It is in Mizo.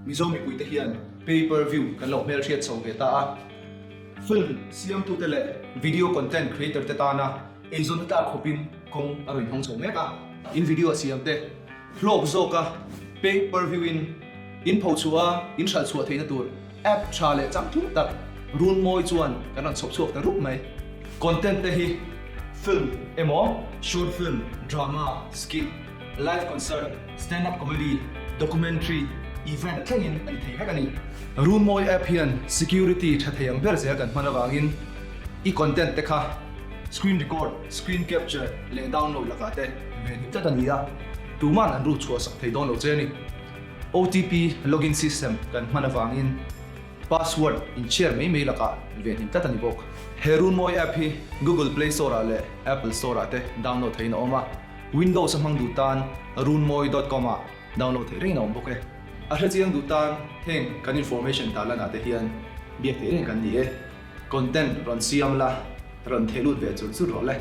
Mizo mipuite hian pay per view kan lo hmelhriat chho ve ta a. Film siamtute leh video content creator te tana eizawnna tlak khawpin kawng a rawn hawng chho mek a. In video siamte hlawk zawka pay per view in in phochhuah a, in hralh chhuah theihna tur app tha leh changtlung tak Runmawi chuan kan rawn chhawp chhuak ta rup mai. Content te hi film emaw short film, drama, skit, live concert, stand up comedy, documentary, event thlengin a ni thei vek a ni. Runmawi app hian security tha thei ang ber zel kan hman avangin i content te kha screen record, screen capture leh download lakah te ve hlim tlat a ni a, tuman an ru chhuah sak thei dawn lo che a ni. OTP login system kan hman avangin password in share mai mai lakah ve hlim tlat a ni bawk. He Runmawi app hi Google Play Store ah leh Apple Store ah te download theihin a awm a, Windows a hmang duh tan runmawi dot com ah download theih rengin a awm bawk e. A hrechiang duh tan heng kan information tarlan ah te hian biak theih reng kan ni e. Content rawn siam la, rawn theh lut ve chur chur rawh le.